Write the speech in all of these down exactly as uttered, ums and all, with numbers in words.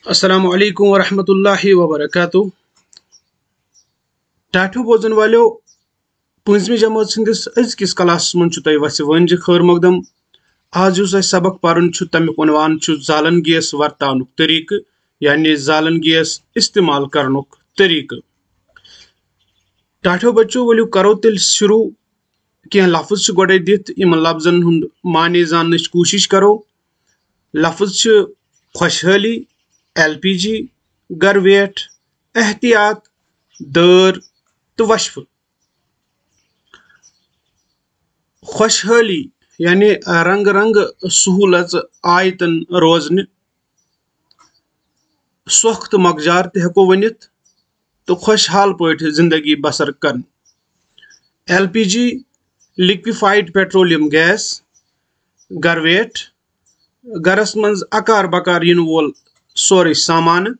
السلام علیکم ورحمۃ اللہ وبرکاتہ۔ ٹاٹھیو بوزن والو، پٲنٛژمہِ جمٲژ ہٕنٛدِس أزکِس کلاسس منٛز چھُ تۄہہِ وَژھِ وٲنجہِ خٲر مقدم۔ آز یُس اَسہِ سبق پرُن چھُ، تَمیُک عنوان چھُ زالن گیس ورتاونُک طریٖقہٕ، یعنی زالن گیس استعمال کرنُک طریٖقہٕ۔ ٹاٹھیو بچو، ؤلِو کرو تیٚلہِ شروع۔ کینٛہہ لفظ چھِ گۄڈَے دِتھ، یِمن لفظن ہُنٛد معنی زاننٕچ کوٗشِش کرو۔ لفظ چھِ خۄشحٲلی، ایل پی جی، گرویٹ، احتیاط، دٲر تہٕ وشفہٕ۔ خۄشحٲلی یعنی رنٛگہٕ رنٛگہٕ سہوٗلژ آیتن روزنہِ، سۄکھ تہٕ مۄکجار تہِ ہٮ۪کو ؤنِتھ، تہٕ خۄشحال پٲٹھۍ زندگی بسر کرٕنۍ۔ L P G, liquefied petroleum gas, گرویٹ، گرس منٛز اکار بکار یِنہٕ وول سورُے سامانہٕ،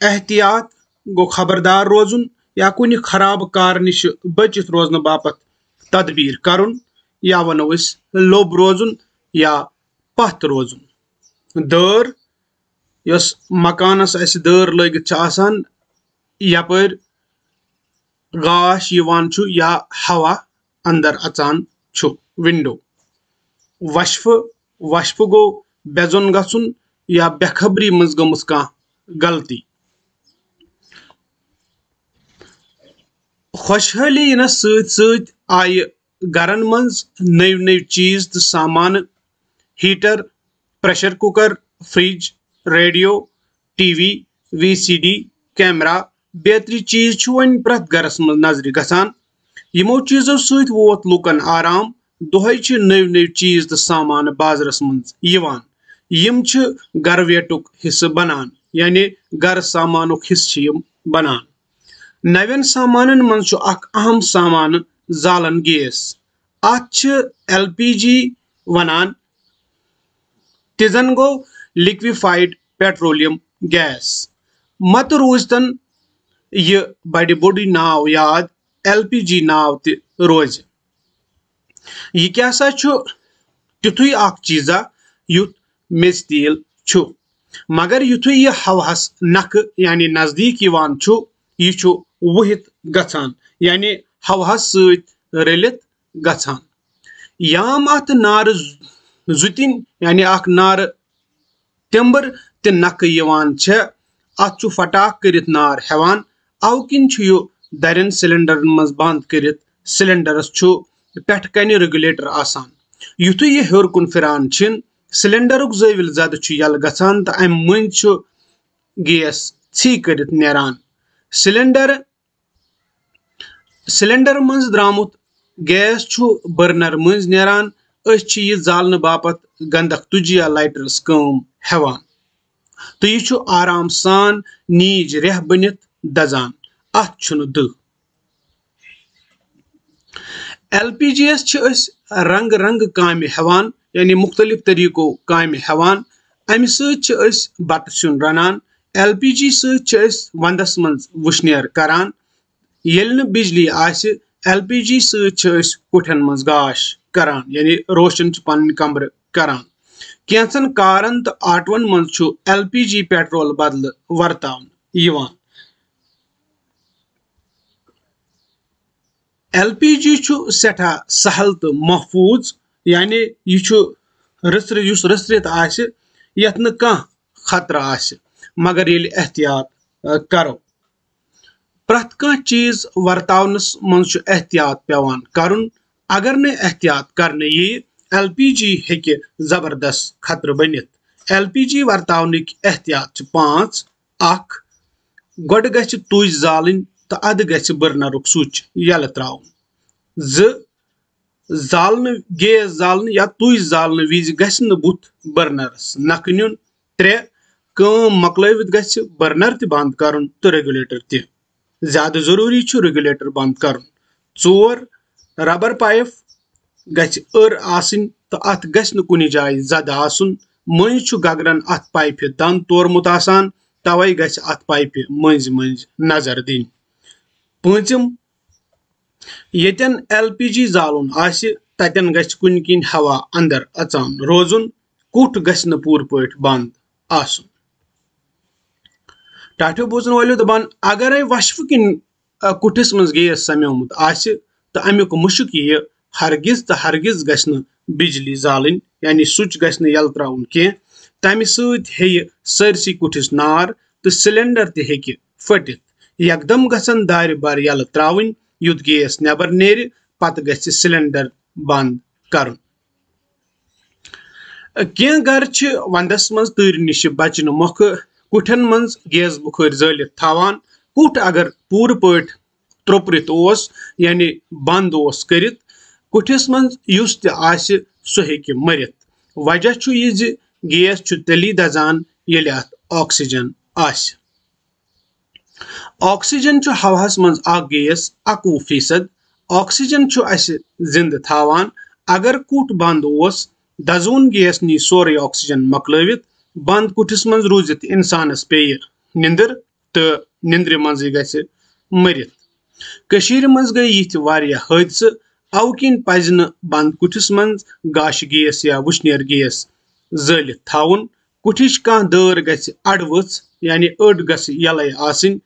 احتیاط گوٚو خبردار روزُن یا کُنہِ خراب کار نِش بٔچِتھ روزنہٕ باپتھ تدبیٖر کرُن، یا وَنو أسۍ لوٚب روزُن یا پَتھ روزُن۔ دٲر، یۄس مکانس اَسہِ دٲر لٲگِتھ چھِ آسان، یپٲرۍ گاش یِوان چھُ یا ہوا اندر اژان چھُ، ونڈو۔ وشفہٕ، وشفہٕ گوٚو بے زوٚن گژھُن یا بے خبری منٛز گٔمٕژ کانٛہہ غلطی۔ خۄشحٲلی یِنس سۭتۍ سۭتۍ آیہِ گرن منٛز نٔوۍ نٔوۍ چیٖز تہٕ سامانہٕ، heater, pressure cooker, fridge, radio, T V, V C D, camera, بیترِ چیٖز چھِ وۄنۍ پرٛٮ۪تھ گرس منٛز نظرِ گژھان۔ یِمو چیٖزو سۭتۍ ووت لوٗکن آرام۔ دۄہے چھِ نٔوۍ نٔوۍ چیٖز تہٕ سامانہٕ بازرس منٛز یِوان۔ یِم چھِ گرویٹُک حصہٕ بنان، یعنی گرٕ سامانُک حصہٕ چھِ یِم بنان۔ نوٮ۪ن سامانن منٛز چھُ اکھ اہم سامانہٕ زالن گیس۔ اتھ چھِ ایل پی جی ونان، تہِ زن گوٚو لِکوِفایڈ پیٹرولیم گیس۔ متہٕ روٗزتن یہِ بڑِ بوٚڑُے ناو یاد، ایل پی جی ناو تہِ روزِ۔ یہِ کیٛاہ سا چھُ تیُتھُے اکھ چیٖزا یُتھ میٚژِ تیٖل چھُ، مگر یُتھُے یہِ ہوہَس نکھٕ یعنی نزدیٖک یِوان چھُ، یہِ چھُ وُہِتھ گژھان، یعنی ہوہَس سۭتۍ رٔلِتھ گژھان۔ یام اَتھ نارٕ زُتِنۍ یعنی اکھ نارٕ تِمبٕر تہِ نکھٕ یِوان چھےٚ، اَتھ چھُ پھٹاکھ کٔرِتھ نار ہٮ۪وان۔ اَوٕ کِنۍ چھُ یہِ دَرٮ۪ن سلنڈرن منٛز بنٛد کٔرِتھ، سلنڈرس چھُ پٮ۪ٹھٕ کنہِ ریگولیٹر آسان۔ یُتھُے یہِ ہیوٚر کُن پھِران چھِن، سلنڈرُک زٲوِل زدٕ چھُ یَلہٕ گژھان تہٕ اَمہِ مٔنٛزۍ چھُ گیس ژھی کٔرِتھ نیران۔ سلنڈر، سلنڈر منٛز درٛامُت گیس چھُ برنر مٔنٛزۍ نیران۔ أسۍ چھِ یہِ زالنہٕ باپتھ گنٛدک تُجہِ یا لایٹرس کٲم ہٮ۪وان۔ تہٕ یہِ چھُ آرام سان نیٖج ریٚہہ بٔنِتھ دَزان۔ اَتھ چھُنہٕ دٕہ۔ ایل پی جی یَس چھِ أسۍ رنٛگہٕ رنٛگہٕ کامہِ ہٮ۪وان، یعنی مُختٔلِف طریٖقو کامہِ ہٮ۪وان۔ اَمہِ سۭتۍ چھِ أسۍ بَتہٕ سیُن رَنان۔ ایل پی جی سۭتۍ چھِ أسۍ وَنٛدَس منٛز وُشنیر کران۔ ییٚلہِ نہٕ بجلی آسہِ، ایل پی جی سۭتۍ چھِ أسۍ کُٹھٮ۪ن منٛز گاش کران، یعنی روشن چھِ پنٕنۍ کمرٕ کران۔ کینٛژن کارن تہٕ آٹوَن منٛز چھُ ایل پی جی پیٹرول بدلہٕ ورتاونہٕ یِوان۔ ایل پی جی چھُ سٮ۪ٹھاہ سہل تہٕ محفوٗظ، یعنی یہِ چھُ رٕژرِ-، یُس رٕژرِتھ آسہِ، یَتھ نہٕ کانٛہہ خطرٕ آسہِ، مگر ییٚلہِ احتیاط، ٲ، کرو۔ پرٛٮ۪تھ کانٛہہ چیٖز ورتاونَس منٛز چھُ احتیاط پٮ۪وان کرُن۔ اگر نہٕ احتیاط کرنہٕ یِیہِ، ایل پی جی ہیٚکہِ زبردست خطرٕ بٔنِتھ۔ ایل پی جی ورتاونٕکۍ احتیاط چھِ پانٛژھ۔ اکھ، گۄڈٕ گژھِ تُج زالٕنۍ تہٕ اَدٕ گژھِ برنرُک سُچ یَلہٕ ترٛاوُن۔ زٕ، زالنہٕ، گیس زالنہٕ یا تُج زالنہٕ وِزِ گژھِ نہٕ بُتھ برنرس نکھٕ نیُن۔ ترٛےٚ، کٲم مۄکلٲوِتھ گژھِ برنر تہِ بنٛد کرُن تہٕ ریگولیٹر تہِ۔ زیادٕ ضروٗری چھُ ریگولیٹر بنٛد کرُن۔ ژور، ربر پایپ گژھِ أر آسٕنۍ تہٕ اَتھ گژھِ نہٕ کُنہِ جایہِ زدٕ آسُن۔ مٔنٛزۍ چھُ گگرن اَتھ پایپہِ دَنٛد تورمُت آسان، توے گژھِ اَتھ پایپہِ مٔنٛزۍ مٔنٛزۍ نظر دِنۍ۔ پٲنٛژِم، ییٚتٮ۪ن ایل پی جی زالُن آسہِ، تَتٮ۪ن گژھِ کُنہِ کِنۍ ہوا اندر اژان روزُن۔ کُٹھ گژھِ نہٕ پوٗرٕ پٲٹھۍ بنٛد آسُن۔ ٹاٹھیو بوزن والٮ۪و دپان، اگرے وشفہٕ کِنۍ، آ، کُٹھِس منٛز گیس سمیومُت آسہِ، تہٕ امیُک مُشُک یِیہِ، ہرگز تہٕ ہرگز گژھِ نہٕ بجلی زالٕنۍ، یعنی سُچ گژھِ نہٕ یلہٕ ترٛاوُن کینٛہہ۔ تمہِ سۭتۍ ہیٚیہِ سٲرسٕے کُٹھِس نار تہٕ سلنڈر تہِ ہیٚکہِ پھٔٹِتھ۔ یکدم گژھن دارِ بر یلہٕ ترٛاوٕنۍ، یُتھ گیس نٮ۪بر نیرِ، پتہٕ گژھِ سلنڈر بند کرُن۔ کینٛہہ گرٕ چھِ ونٛدس منٛز تۭرِ نِش بچنہٕ مۄکھٕ کُٹھٮ۪ن منٛز گیس بُخٲرۍ زٲلِتھ تھاوان۔ کُٹھ اگر پوٗرٕ پٲٹھۍ ترٛوپرِتھ اوس، یعنی بنٛد اوس کٔرِتھ، کُٹھِس منٛز یُس تہِ آسہِ، سُہ ہیٚکہِ مٔرِتھ۔ وجہ چھُ یہِ زِ گیس چھُ تیٚلی دزان، ییٚلہِ اتھ آکسیجن آسہِ۔ آکسیجن چھُ ہوہَس منٛز اکھ گیس، اَکوُہ فیصد۔ آکسیجن چھُ اَسہِ زِنٛدٕ تھاوان۔ اگر کُٹھ بنٛد اوس، دزوُن گیس نی سورُے آکسیجن مۄکلٲوِتھ۔ بنٛد کُٹھِس منٛز روٗزِتھ اِنسانَس پیٚیہِ نِندٕر تہٕ نِندرِ منٛزٕے گژھِ مٔرِتھ۔ کٔشیٖرِ منٛز گٔے یِتھۍ واریاہ حٲدثہٕ۔ اَوٕ کِنۍ پَزِ نہٕ بنٛد کُٹھِس منٛز گاشہِ گیس یا وُشنیر گیس زٲلِتھ تھاوُن۔ کُٹھِچ کانٛہہ دٲر گژھِ اَڑٕ ؤژھ، یعنی أڑ گژھِ یَلَے آسٕنۍ۔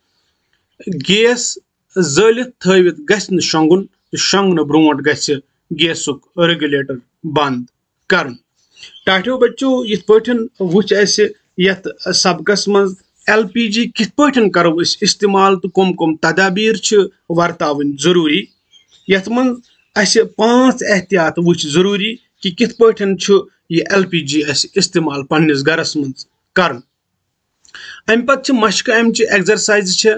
گیس زٲلِتھ تھٲوِتھ گژھِ نہٕ شۄنٛگُن تہٕ شۄنٛگنہٕ برونٛٹھ گژھِ گیسُک ریگولیٹر بنٛد کرُن۔ ٹاٹھیو بچو، یِتھ پٲٹھۍ وُچھ اَسہِ یَتھ سبقس منٛز ایل پی جی کِتھ پٲٹھۍ کرو أسۍ استعمال تہٕ کم کم تدابیر چھِ ورتاوٕنۍ ضروٗری۔ یَتھ منٛز اَسہِ پانٛژھ احتیاط وُچھ ضروٗری کہِ کِتھ پٲٹھۍ چھُ یہِ ایل پی جی اَسہِ استعمال پننِس گرس منٛز کرُن۔ اَمہِ پتہٕ چھِ مشقہٕ اَمچہِ، ایگزرسائز چھِ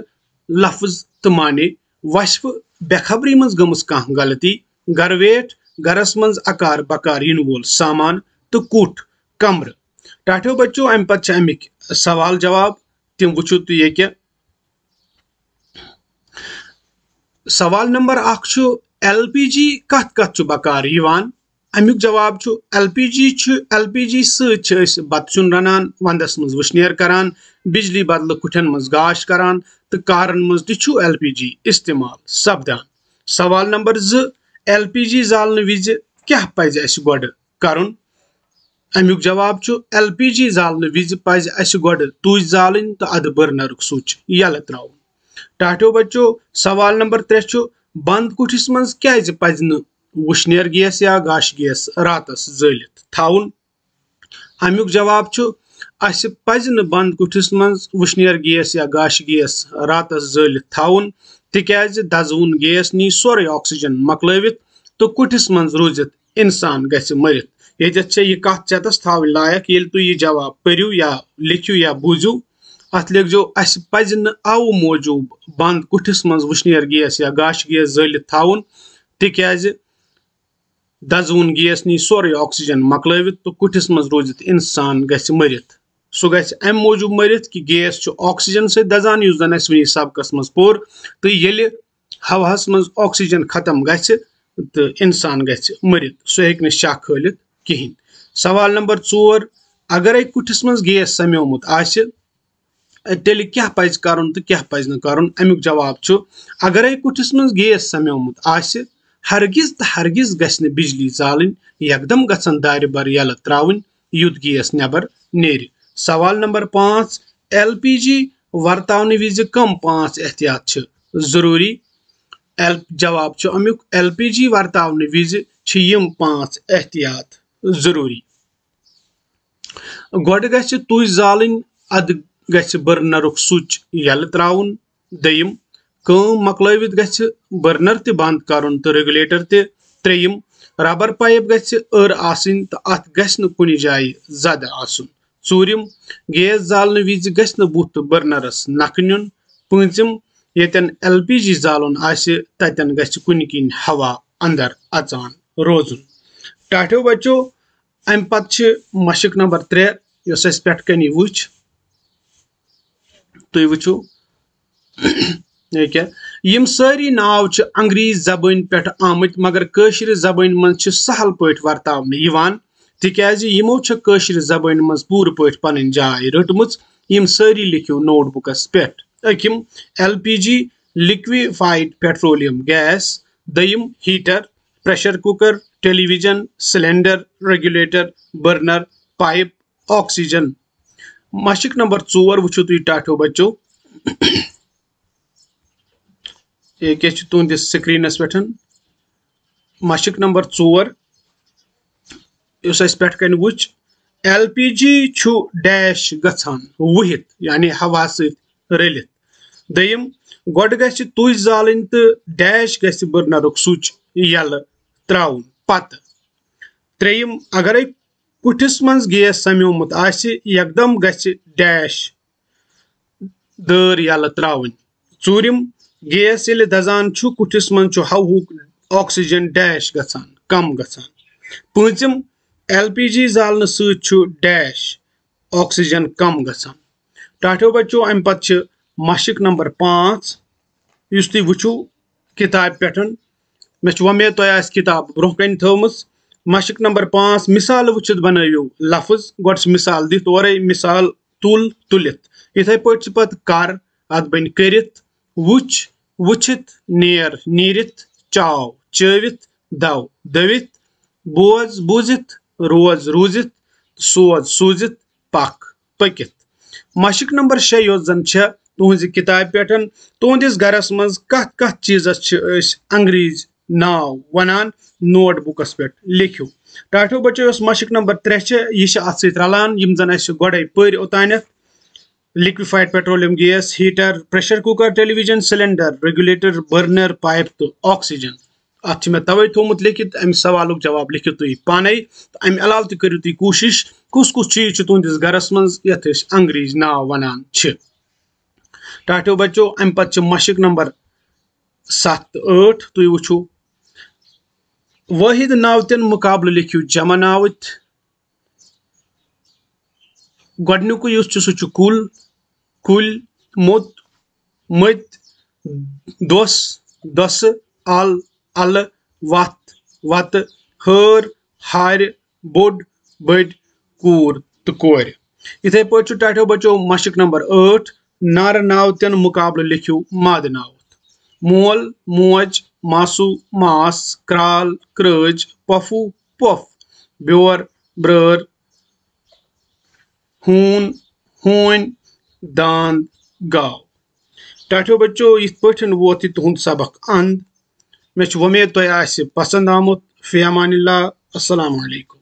لفظ تہٕ معنی، وصفہٕ، بے خبری منٛز گٔمٕژ کانٛہہ غلطی، گرویٹھ، گرس منٛز اکار بکار یِنہٕ وول سامان تہٕ کُٹھ، کمرٕ۔ ٹاٹھیو بچو، اَمہِ پتہٕ چھِ اَمِکۍ سوال جواب، تِم وٕچھِو تُہۍ ییٚکیٛاہ۔ سوال نمبر اکھ چھُ، ایل پی جی کتھ کتھ چھُ بکار یِوان؟ اَمیُک جواب چھُ، ایل پی جی چھُ، ایل پی جی سۭتۍ چھِ أسۍ بتہٕ سیُن رنان، ونٛدس منٛز وٕشنیر کران، بجلی بدلہٕ کُٹھٮ۪ن منٛز گاش کران تہٕ کارن منٛز تہِ چھُ ایل پی جی استعمال سپدان۔ سوال نمبر زٕ، ایل پی جی زالنہٕ وِزِ کیٛاہ پزِ اَسہِ گۄڈٕ کرُن؟ اَمیُک جواب چھُ، ایل پی جی زالنہٕ وِزِ پزِ اَسہِ گۄڈٕ تُج زالٕنۍ تہٕ اَدٕ بٔرنرُک سُچ یَلہٕ ترٛاوُن۔ ٹاٹھیو بچو، سوال نمبر ترٛےٚ چھُ، بنٛد کُٹھِس منٛز کیٛازِ پزِ نہٕ وُشنیر گیس یا گاش گیس راتس زٲلِتھ تھاوُن؟ اَمیُک جواب چھُ، اَسہِ پزِ نہٕ بنٛد کُٹھِس منٛز وُشنیر گیس یا گاش گیس راتس زٲلِتھ تھاوُن، تِکیازِ دزوُن گیس نی سورُے آکسیجن مۄکلٲوِتھ تہٕ کُٹھِس منٛز روٗزِتھ اِنسان گژھِ مٔرِتھ۔ ییٚتٮ۪تھ چھےٚ یہِ کَتھ چٮ۪تَس تھاوٕنۍ لایق، ییٚلہِ تُہۍ یہِ جواب پٔرِو یا لیکھِو یا بوٗزِو، اَتھ لیکھزیو، اَسہِ پَزِ نہٕ اَوٕ موٗجوٗب بنٛد کُٹھِس منٛز وُشنیر گیس یا گاشہِ گیس زٲلِتھ تھاوُن، تِکیٛازِ دزوُن گیس نی سورُے آکسیجن مۄکلٲوِتھ تہٕ کُٹھِس منٛز روٗزِتھ اِنسان گژھِ مٔرِتھ۔ سُہ گژھِ اَمہِ موٗجوٗب مٔرِتھ کہِ گیس چھُ آکسیجن سۭتۍ دَزان، یُس زَن اَسہِ وٕنی سبقَس منٛز پوٚر، تہٕ ییٚلہِ ہوہَس منٛز آکسیجن ختم گژھِ تہٕ اِنسان گژھِ مٔرِتھ، سُہ ہیٚکہِ نہٕ شاہ کھٲلِتھ کِہیٖنۍ۔ سوال نمبر ژور، اگرے کُٹھِس منٛز گیس سمیومُت آسہِ، تیٚلہِ کیٛاہ پَزِ کَرُن تہٕ کیٛاہ پَزِ نہٕ کَرُن؟ اَمیُک جواب چھُ، اگرے کُٹھِس منٛز گیس سمیومُت آسہِ، ہرگز تہٕ ہرگز گژھِ نہٕ بجلی زالٕنۍ، یکدم گژھن دارِ بر یَلہٕ ترٛاوٕنۍ، یُتھ گیس نٮ۪بر نیرِ۔ سوال نمبر پانٛژھ، ایل پی جی ورتاونہٕ وِزِ کم پانٛژھ احتیاط چھِ ضروٗری؟ ایل-، جواب چھُ اَمیُک، ایل پی جی ورتاونہٕ وِزِ چھِ یِم پانٛژھ احتیاط ضروٗری۔ گۄڈٕ گژھِ تُج زالٕنۍ، اَدٕ گژھِ بٔرنرُک سُچ یَلہٕ ترٛاوُن۔ دوٚیِم، کٲم مۄکلٲوِتھ گژھِ بٔرنر تہِ بنٛد کرُن تہٕ ریگولیٹر تہِ۔ ترٛیٚیِم، ربر پایپ گژھِ أر آسٕنۍ تہٕ اَتھ گژھِ نہٕ کُنہِ جایہِ زدٕ آسُن۔ ژوٗرِم، گیس زالنہٕ وِزِ گژھِ نہٕ بُتھ بٔرنرس نکھٕ نیُن۔ پٲنٛژِم، ییٚتٮ۪ن ایل پی جی زالُن آسہِ، تَتٮ۪ن گژھِ کُنہِ کِنۍ ہوا اندر اژان روزُن۔ ٹاٹھیو بچو، اَمہِ پتہٕ چھِ مشق نمبر ترٛےٚ، یۄس اَسہِ پٮ۪ٹھ کَنی وٕچھ۔ تُہۍ وٕچھِو، ییٚکیٛاہ، یِم سٲری ناو چھِ انگریز زبٲنۍ پٮ۪ٹھ آمٕتۍ، مگر کٲشرِ زبٲنۍ منٛز چھِ سہل پٲٹھۍ ورتاونہٕ یِوان، تِکیٛازِ یِمو چھےٚ کٲشرِ زبٲنۍ منٛز پوٗرٕ پٲٹھۍ پنٕنۍ جاے رٔٹمٕژ۔ یِم سٲری لیکھِو نوٹ بُکس پٮ۪ٹھ۔ أکِم، L P G, liquefied petroleum gas. دوٚیِم، heater, pressure cooker, television, cylinder, regulator, burner, pipe, oxygen. مشق نمبر ژور وٕچھِو تُہۍ ٹاٹھیو بچو۔ یہِ کیٛاہ چھُ تُہنٛدِس سکرینس پٮ۪ٹھ؟ مشق نمبر ژور، یُس اَسہِ پٮ۪ٹھ کنہِ وٕچھ، ایل پی جی چھُ ڈیش گژھان وُہِتھ، یعنی ہوا سۭتۍ رٔلِتھ۔ دوٚیِم، گۄڈٕ گژھِ تُج زالٕنۍ تہٕ ڈیش گژھِ برنرُک سُچ یَلہٕ ترٛاوُن۔ پتہٕ ترٛیٚیِم، اگرے کُٹھِس منٛز گیس سمیومُت آسہِ، یکدم گژھِ ڈیش دٲر یَلہٕ ترٛاوٕنۍ۔ ژوٗرِم، گیس ییٚلہِ دَزان چھُ، کُٹھِس منٛز چھُ ہوہُک آکسیجن ڈیش گژھان، کم گژھان۔ پٲنٛژِم، ایل پی جی زالنہٕ سۭتۍ چھُ ڈیش آکسیجن کم گژھان۔ ٹاٹھیو بچو، اَمہِ پتہٕ چھِ مشق نمبر پانٛژھ، یُس تُہۍ وٕچھِو کِتابہِ پٮ۪ٹھ۔ مےٚ چھِ وۄمید تۄہہِ آسہِ کِتاب برٛونٛہہ کنہِ تھٲومٕژ۔ مشق نمبر پانٛژھ، مثال وٕچھِتھ بنٲوِو لفظ۔ گۄڈٕ چھِ مثال دِتھ اورَے، مثال تُل، تُلِتھ۔ یِتھَے پٲٹھۍ چھِ پتہٕ کر، اَتھ بَنہِ کٔرِتھ، وٕچھ، وٕچھِتھ، نیر، نیٖرِتھ، چاو، چٲوِتھ، دَو، دٔوِتھ، بوز، بوٗزِتھ، روز، روٗزِتھ، سوز، سوٗزِتھ، پَکھ، پٔکِتھ۔ مشق نمبر شےٚ یۄس زَن چھےٚ تُہٕنٛزِ کِتابہِ پٮ۪ٹھ، تُہٕنٛدِس گَرَس منٛز کَتھ کَتھ چیٖزَس چھِ أسۍ انگریٖزۍ ناو وَنان، نوٹ بُکَس پٮ۪ٹھ لیکھِو۔ ٹاٹھیو بچو، یۄس مشق نمبر ترٛےٚ چھےٚ، یہِ چھِ اَتھ سۭتۍ رَلان، یِم زَن اَسہِ گۄڈَے پٔرۍ اوٚتانٮ۪تھ۔ Liquefied petroleum gas, heater, pressure cooker, television cylinder, regulator, burner, pipe تہٕ آکسیجن۔ اَتھ چھُ مےٚ توے تھوٚومُت لیکھِتھ، اَمہِ سوالُک جواب لیکھِو تُہۍ پانے۔ تہٕ اَمہِ علاوٕ تہِ کٔرِو تُہۍ کوٗشِش، کُس کُس چیٖز چھُ تُہنٛدِس گرس منٛز یَتھ أسۍ انگریزی ناو وَنان چھِ۔ ٹاٹھیو بچو، اَمہِ پتہٕ چھِ مشق نمبر ستھ تہٕ ٲٹھ، تُہۍ وٕچھِو۔ وٲحد ناوتن مُقابلہٕ لیکھِو جمع ناوٕتۍ۔ گۄڈٕنیُکُے یُس چھُ، سُہ چھُ کُل، کُلۍ، موٚت، مٔتۍ، دۄس، دۄسہٕ، ال، الہٕ، وَتھ، وَتہٕ، ہٲر، ہارِ، بوٚڑ، بٔڑۍ، کوٗر تہٕ کورِ۔ یِتھَے پٲٹھۍ چھُ ٹاٹھیو بچو مشق نمبر ٲٹھ، نارٕ ناوتن مُقابلہٕ لیکھِو مادٕ ناوُت۔ مول، موج، ماسوٗ، ماس، کرٛال، کرٛٲج، پۄفوٗ، پۄپھ، بیور، برٲر، ہوٗن، ہوٗنۍ، داند، گاو۔ ٹاٹھیو بچو، یِتھ پٲٹھۍ ووت یہِ تُہُنٛد سبق اند۔ مےٚ چھِ وۄمید تۄہہِ آسہِ پسند آمُت۔ فی امان اللہ۔ السلام علیکم۔